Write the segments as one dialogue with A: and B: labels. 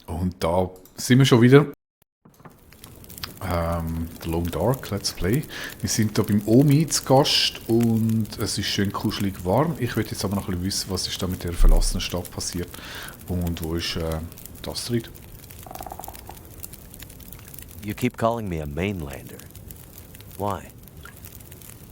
A: Und da sind wir schon wieder. The Long Dark Let's Play. Wir sind hier beim Omi zu Gast und es ist schön kuschelig warm. Ich möchte jetzt aber noch ein bisschen wissen, was ist da mit der verlassenen Stadt passiert und wo ist die Astrid?
B: You keep calling me a mainlander. Why?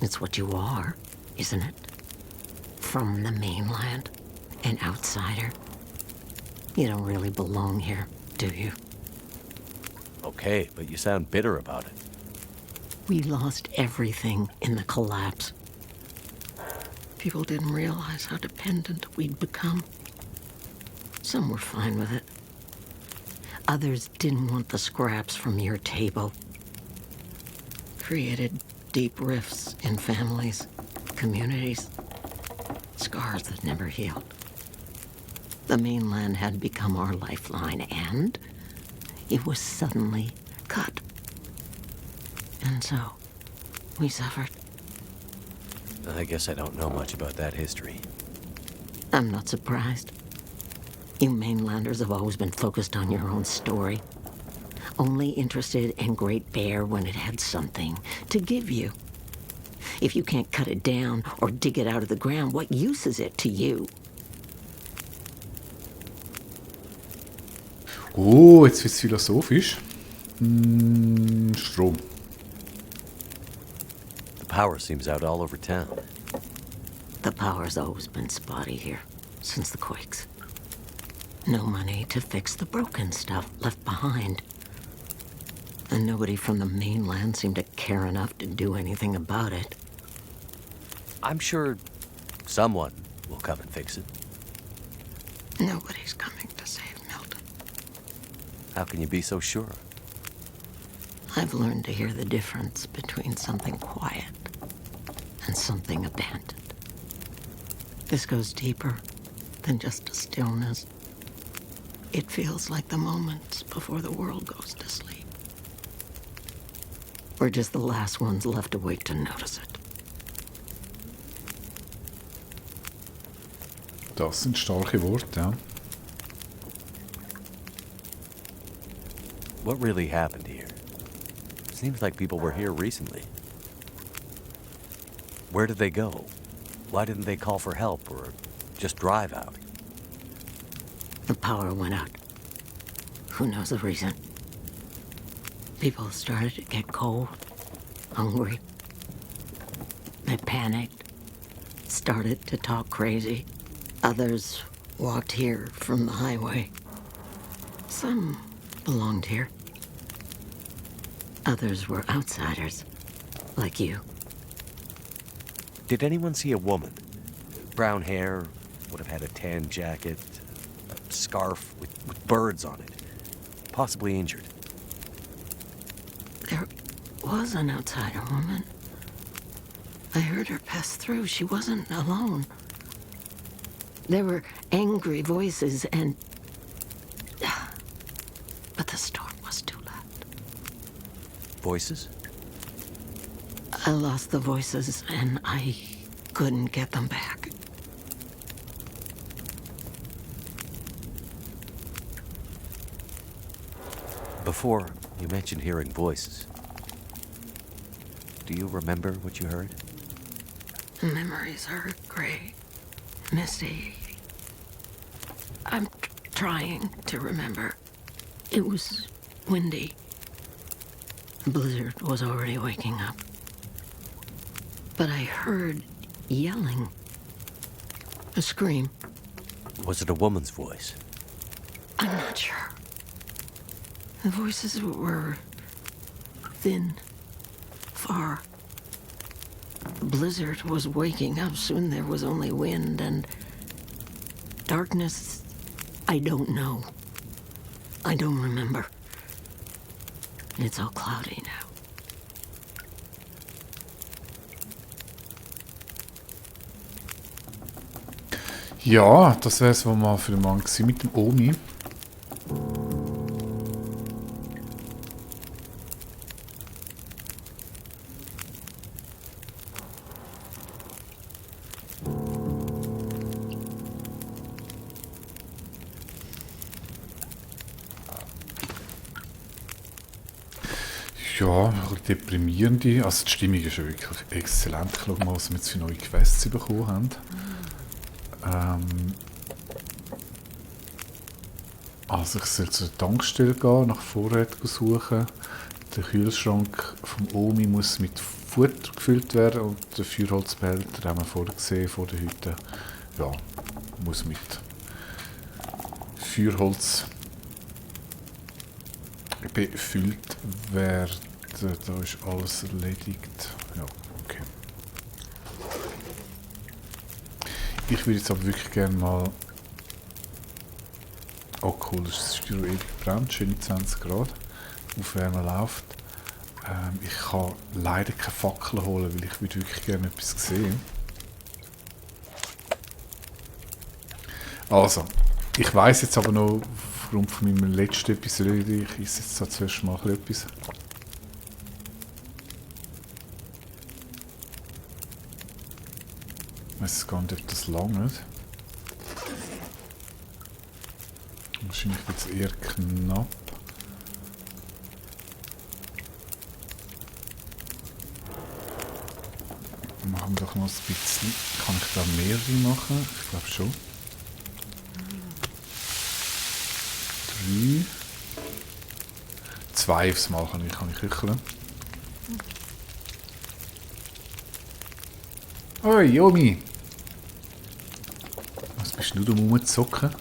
C: It's what you are, isn't it? From the mainland, an outsider. You don't really belong here, do you?
B: Okay, but you sound bitter about it.
C: We lost everything in the collapse. People didn't realize how dependent we'd become. Some were fine with it. Others didn't want the scraps from your table. Created deep rifts in families, communities, scars that never healed. The mainland had become our lifeline, and it was suddenly cut. And so, we suffered.
B: I guess I don't know much about that history.
C: I'm not surprised. You mainlanders have always been focused on your own story. Only interested in Great Bear when it had something to give you. If you can't cut it down or dig it out of the ground, what use is it to you?
A: Oh, jetzt wird es philosophisch. Strom.
B: The power seems out all over town.
C: The power's always been spotty here, since the quakes. No money to fix the broken stuff left behind. And nobody from the mainland seemed to care enough to do anything about it.
B: I'm sure someone will come and fix it.
C: Nobody's coming to save Milton.
B: How can you be so sure?
C: I've learned to hear the difference between something quiet and something abandoned. This goes deeper than just a stillness. It feels like the moments before the world goes to sleep. We're just the last ones left awake to notice it.
A: Das sind starke Worte, ja.
B: What really happened here? Seems like people were here recently. Where did they go? Why didn't they call for help or just drive out?
C: The power went out. Who knows the reason? People started to get cold, hungry. They panicked, started to talk crazy. Others walked here from the highway. Some belonged here. Others were outsiders, like you.
B: Did anyone see a woman? Brown hair, would have had a tan jacket, a scarf with birds on it. Possibly injured.
C: There was an outsider woman. I heard her pass through. She wasn't alone. There were angry voices and... But the storm was too loud.
B: Voices?
C: I lost the voices and I couldn't get them back.
B: Before, you mentioned hearing voices. Do you remember what you heard?
C: Memories are gray, misty. I'm trying to remember. It was windy. The blizzard was already waking up. But I heard yelling. A scream.
B: Was it a woman's voice?
C: I'm not sure. The voices were thin, far. The blizzard was waking up. Soon there was only wind and darkness. I don't know. I don't remember. It's all cloudy now.
A: Ja, das wäre es, was wir für den Mann gewesen mit dem Omi. Ja, ein bisschen deprimierende. Also die Stimmung ist ja wirklich exzellent. Ich schaue mal, was wir jetzt für neue Quests bekommen haben. Also ich soll zur Tankstelle gehen, nach Vorräten suchen. Der Kühlschrank vom Omi muss mit Futter gefüllt werden und der Feuerholzbehälter, den haben wir vorher gesehen, vor der Hütte, ja, muss mit Feuerholz befüllt werden. Da ist alles erledigt. Ja, okay. Ich würde jetzt aber wirklich gerne mal... Oh cool, das Styro ewig brennt, schöne 20 Grad. Aufwärmen läuft. Ich kann leider keine Fackeln holen, weil ich würde wirklich gerne etwas sehen. Also, ich weiss jetzt aber noch, aufgrund von meiner letzten Episode, ich esse jetzt da zuerst mal etwas. Ich weiss gar nicht, ob das langt. Wahrscheinlich wird es eher knapp. Machen wir doch noch ein bisschen. Kann ich da mehrere machen? Ich glaube schon. 3. 2 aufs Mal kann ich köcheln. Oi, Yomi! Was bist du da rumgezocken?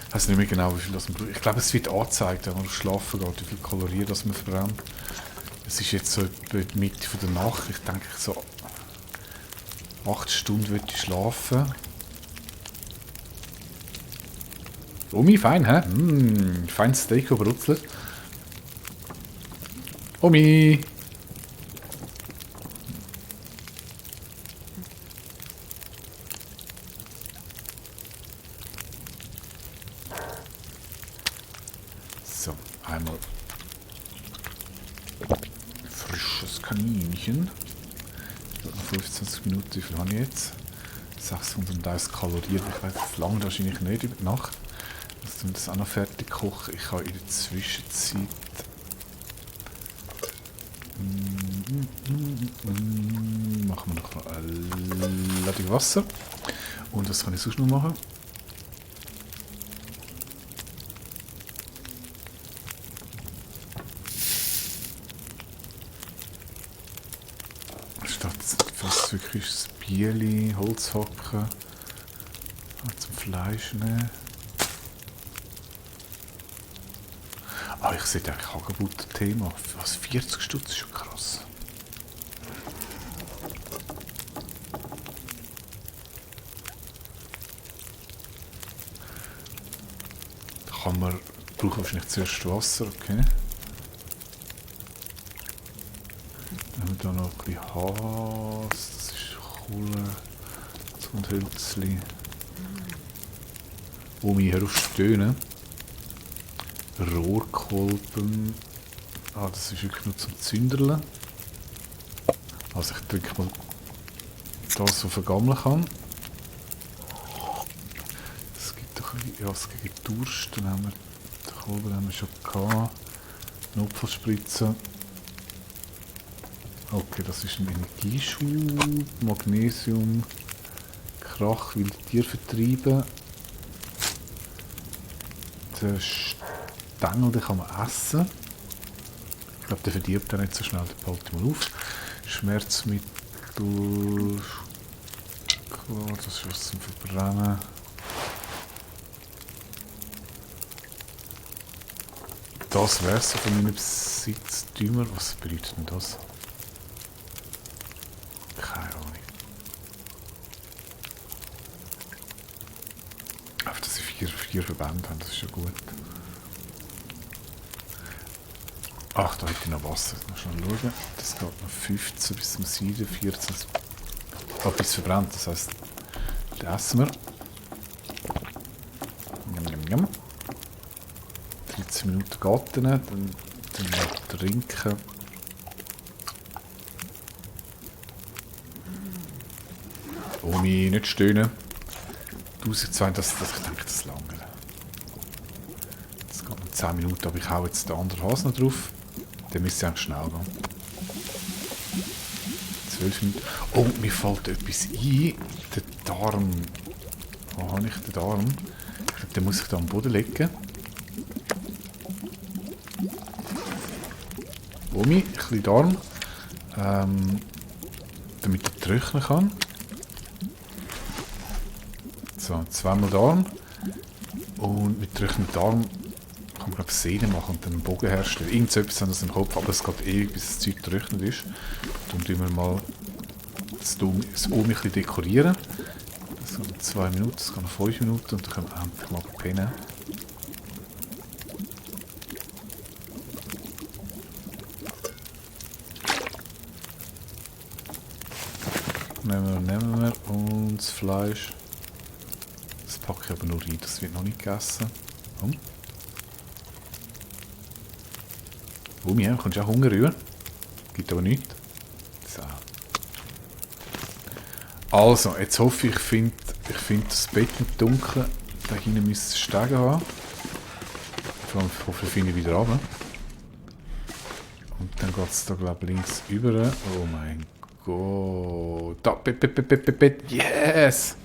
A: Ich weiß nicht mehr genau, wie viel das man braucht. Ich glaube, es wird angezeigt, wenn man schlafen geht, wie viel Kalorien das man verbrennt. Es ist jetzt so etwa die Mitte von der Nacht. Ich denke, so 8 Stunden würde ich schlafen. Omi, fein, hä? Feines Steak gebrutzelt. Omi! So, einmal frisches Kaninchen. 25 Minuten, wie viel habe ich jetzt? 630 Kalorien. Ich weiß, das lange wahrscheinlich nicht über die Nacht. Dass ich das auch noch fertig koche. Ich habe in der Zwischenzeit machen wir noch eine Ladung Wasser. Und was kann ich sonst noch machen? Statt was wirklich das Bierli, Holzhacken, zum Fleisch nehmen. Ah, ich sehe eigentlich Hagebutten-Thema. Was, 40 Stutz ist schon krass. Da kann man, brauchen wahrscheinlich zuerst Wasser, okay. Dann haben wir da noch ein bisschen Has, das ist Kohle, und Hölzli. Omi, hör auf zu stöhnen. Rohrkolben. Ah, das ist wirklich nur zum Zünderle. Also ich trinke mal das, was vergammeln kann. Es gibt doch ja, es gegen Durst. Dann haben wir den Kolben haben wir schon gehabt. Notfallspritze. Okay, das ist ein Energieschub. Magnesium. Krach will die Tiere vertreiben. Der Stängel, den kann man essen. Ich glaube, der verdirbt er nicht so schnell, den behalte ich mal auf. Schmerzmittel. Klar, das ist was zum Verbrennen. Das wäre es von meinem Besitztümer. Was bedeutet denn das? Keine Ahnung. Aber dass sie vier Verbände haben, das ist ja gut. Ach, da hätte ich noch Wasser. Mal schnell schauen. Das geht noch 15 bis zum Sieden, 14 bis verbrennt. Das heisst, das essen wir. Njam, njam, njam. 13 Minuten geht dann noch trinken. Omi, nicht stöhnen. 1200, ich denke, das lange. 10 Minuten, aber ich hau jetzt den anderen Hase noch drauf. Dann müsste es eigentlich schnell gehen. 12 Minuten. Oh, mir fällt etwas ein. Der Darm. Wo habe ich den Darm? Ich glaube, den muss ich da am Boden legen. Omi, ein bisschen Darm. Damit er trocknen kann. So, zweimal Darm. Und mit trocknem Darm kann man, glaube ich, Sehnen machen und dann einen Bogen herstellen. Irgend so etwas haben das im Kopf, aber es geht ewig, bis das Zeug getrocknet ist. Darum tun wir mal das Omi ein bisschen dekorieren. Das geht 2 Minuten, das geht noch 5 Minuten und dann können wir endlich mal pennen. Nehmen wir und das Fleisch. Das packe ich aber nur rein, das wird noch nicht gegessen. Mir kannst du auch Hunger rühren. Gibt aber nichts. So. Also, jetzt hoffe ich, finde das Bett nicht dunkel. Da hinten müsste es Stege haben. Vor allem hoffe ich, finde ich wieder runter. Und dann geht es da, glaube ich, links über. Oh mein Gott. Da, Bett. Yes!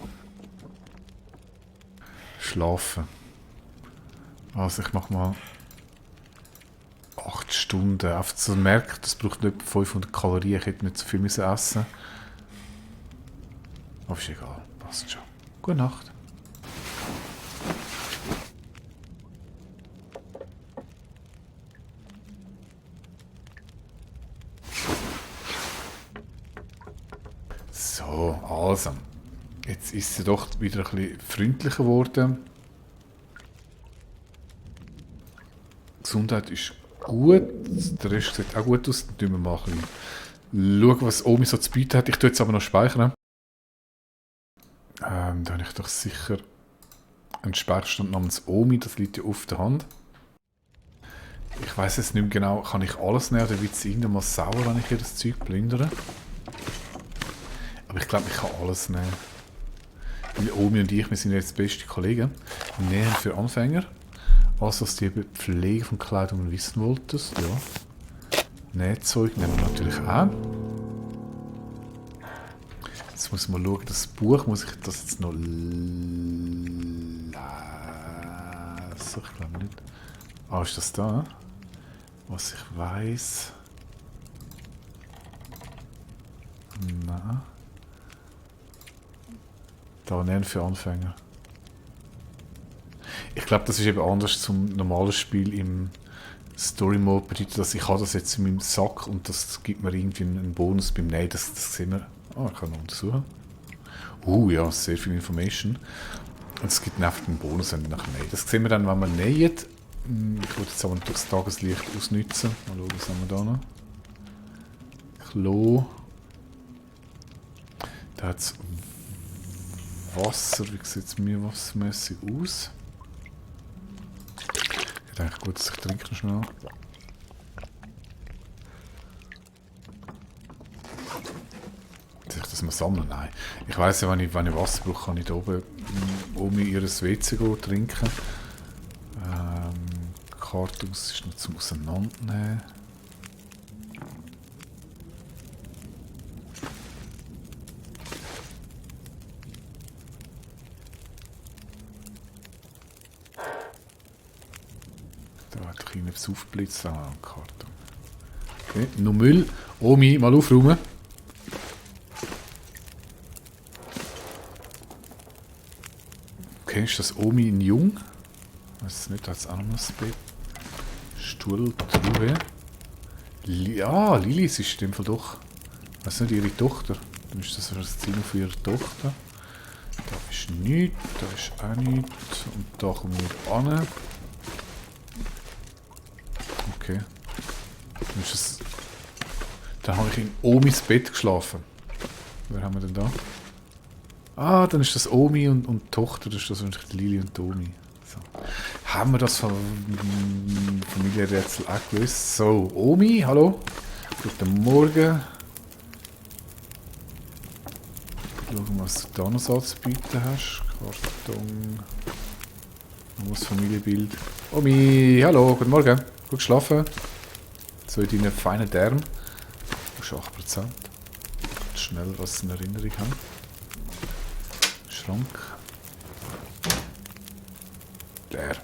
A: Schlafen. Also, ich mache mal 8 Stunden. Einfach so merkt, das braucht nicht 500 Kalorien. Ich hätte nicht so viel müssen essen. Aber ist egal. Passt schon. Gute Nacht. So, also. Jetzt ist sie doch wieder ein bisschen freundlicher geworden. Die Gesundheit ist gut. Der Rest sieht auch gut aus. Dann schauen wir mal ein bisschen schauen, was Omi so zu bieten hat. Ich tue jetzt aber noch speichern. Da habe ich doch sicher einen Speicherstand namens Omi. Das liegt ja auf der Hand. Ich weiss jetzt nicht mehr genau, kann ich alles nehmen oder wird es irgendwann mal sauer, wenn ich hier das Zeug plündere? Aber ich glaube, ich kann alles nehmen. Weil Omi und ich, wir sind jetzt beste Kollegen. Näher für Anfänger. Also, was die über die Pflege von Kleidung wissen wolltest. Ja. Nähzeug nehmen wir natürlich auch. Jetzt muss man schauen, das Buch, muss ich das jetzt noch lesen? Ich glaube nicht. Ah, ist das da? Was ich weiss. Nein. Da nehmen für Anfänger. Ich glaube, das ist eben anders zum normalen Spiel im Story Mode. Bedeutet das, ich habe das jetzt in meinem Sack und das gibt mir irgendwie einen Bonus beim Nähen. Das sehen wir. Ah, ich kann noch untersuchen. Ja, sehr viel Information. Und es gibt einfach einen Bonus, wenn wir nachher nähen. Das sehen wir dann, wenn wir nähen. Ich würde jetzt aber das Tageslicht ausnutzen. Mal schauen, was haben wir da noch? Klo. Da hat es Wasser. Wie sieht es mir wassermäßig aus? Ich denke, gut, dass ich trinke noch schnell. Soll ich das mal sammeln? Nein. Ich weiss ja, wenn ich Wasser brauche, kann ich da oben ihr WC trinken. Kartus ist noch zum Auseinandernehmen. Da hat ein kleines Aufblitz an Karton. Okay, noch Müll. Omi, mal aufräumen. Okay, ist das Omi in Jung? Ich weiß nicht, da hat es auch noch das Bett. Stuhl, Truhe. Ja, Lili ist in dem Fall doch. Ich weiß nicht, ihre Tochter. Dann ist das das Zimmer für ihre Tochter. Da ist nichts, da ist auch nichts. Und da kommen wir an. Okay. Dann ist es. Dann habe ich in Omis Bett geschlafen. Wer haben wir denn da? Ah, dann ist das Omi und die Tochter, das ist das wahrscheinlich Lili und Omi. So. Haben wir das Familienrätsel auch gewusst? So, Omi, hallo. Guten Morgen. Schauen, was du da noch so zu bieten hast. Karton. Noch das Familienbild. Omi, hallo, guten Morgen. Gut geschlafen? So in deinen feinen Darm. Du hast 8%. Schnell was in Erinnerung haben. Schrank. Leer.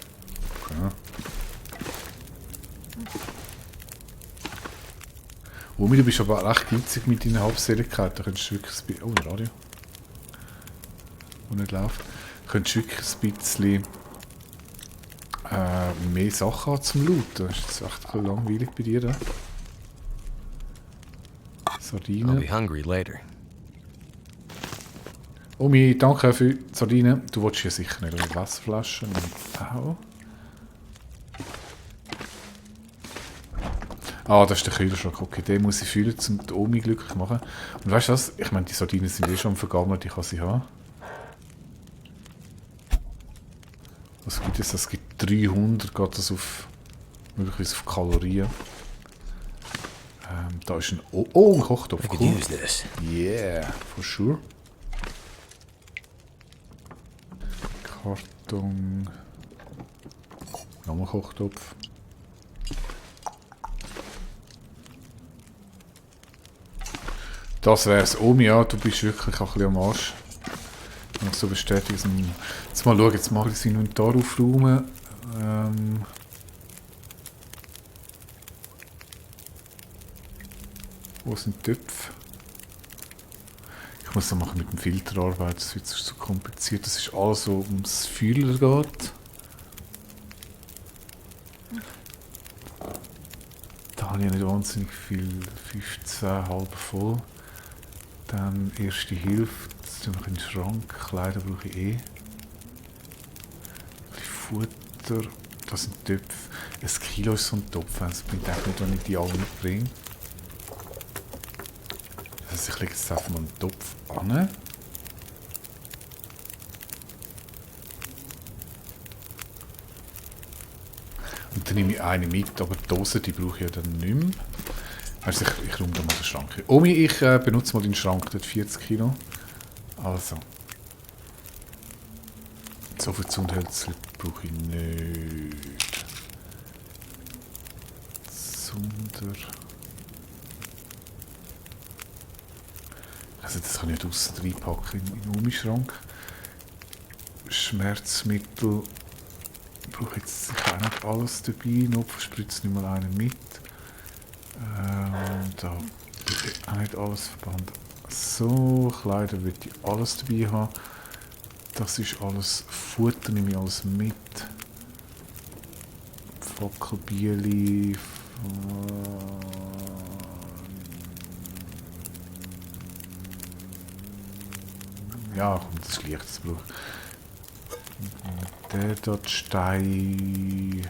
A: Okay. Omi, du bist aber recht geizig mit deinen Habseligkeiten. Da könntest du wirklich ein bisschen... Oh, ein Radio. Das nicht läuft. Du könntest wirklich ein bisschen mehr Sachen haben zum Looten. Das ist jetzt echt langweilig bei dir. Da.
B: I'll
A: Sardinen.
B: be hungry later.
A: Omi, danke für die Sardinen. Du willst ja sicher nicht eine Wasserflasche. Auch. Ah, das ist der Kühlschrank. Okay, den muss ich fühlen, um die Omi glücklich machen. Und weißt du was? Ich meine, die Sardinen sind eh schon vergammelt, ich kann sie haben. Was gibt es? Es gibt 300, geht das auf, möglicherweise auf Kalorien. Da ist ein... Oh, ein Kochtopf.
B: I could
A: Cool.
B: use this.
A: Yeah, for sure. Karton. Nochmal Kochtopf. Das wär's. Omi, ja, du bist wirklich ein bisschen am Arsch. Wenn ich so bestätige. Jetzt mal schauen, jetzt mache ich das Inventar aufräumen. Wo sind die Töpfe? Ich muss dann machen mit dem Filter arbeiten, das wird zu kompliziert. Das ist alles, so ums Fühler geht. Da habe ich nicht wahnsinnig viel. 15, halb voll. Dann erste Hilfe. Das tue ich in den Schrank. Kleider brauche ich eh. Futter. Das sind Töpfe. 1 Kilo ist so ein Topf. Das bringt eigentlich nicht, wenn ich die alle mitbringe. Also ich lege jetzt einfach mal einen Topf an. Und dann nehme ich eine mit, aber die Dose, die brauche ich ja dann nicht mehr. Also ich räume da mal den Schrank hin. Omi, ich benutze mal den Schrank, dort 40 Kilo. Also. So viel Zündhölzer brauche ich nicht. Zunder. Also das kann ich nicht aussen reinpacken in den Omi-Schrank. Schmerzmittel. Ich brauche jetzt sicher auch nicht alles dabei. Notfallspritze nicht mal einen mit. Da brauche ich auch nicht alles verbannt. So, Kleider will ich alles dabei haben. Das ist alles Futter, nehme ich alles mit. Fackel, Bieli. Ja, komm, das ist leicht, das brauche ich. Der dort Stein.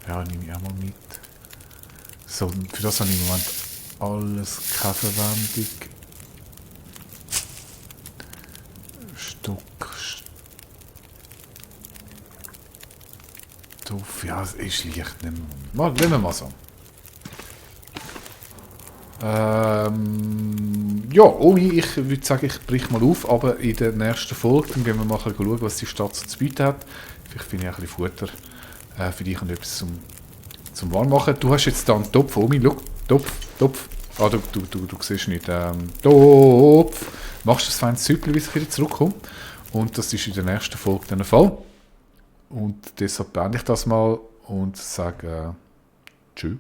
A: Ja, nehme ich auch mal mit. So, für das habe ich im Moment alles keine Verwendung. Stoff, ja, es ist leicht. Nehmen wir mal so. Ja, Omi, ich würde sagen, ich breche mal auf, aber in der nächsten Folge dann gehen wir mal schauen, was die Stadt so zu bieten hat. Vielleicht finde ich ein bisschen Futter für dich und etwas zum Warmmachen. Du hast jetzt da einen Topf, Omi, schau, Topf. Ah, du siehst nicht. Topf. Machst du das feine Süppli, bis ich wieder zurückkomme. Und das ist in der nächsten Folge dann der Fall. Und deshalb beende ich das mal und sage Tschüss.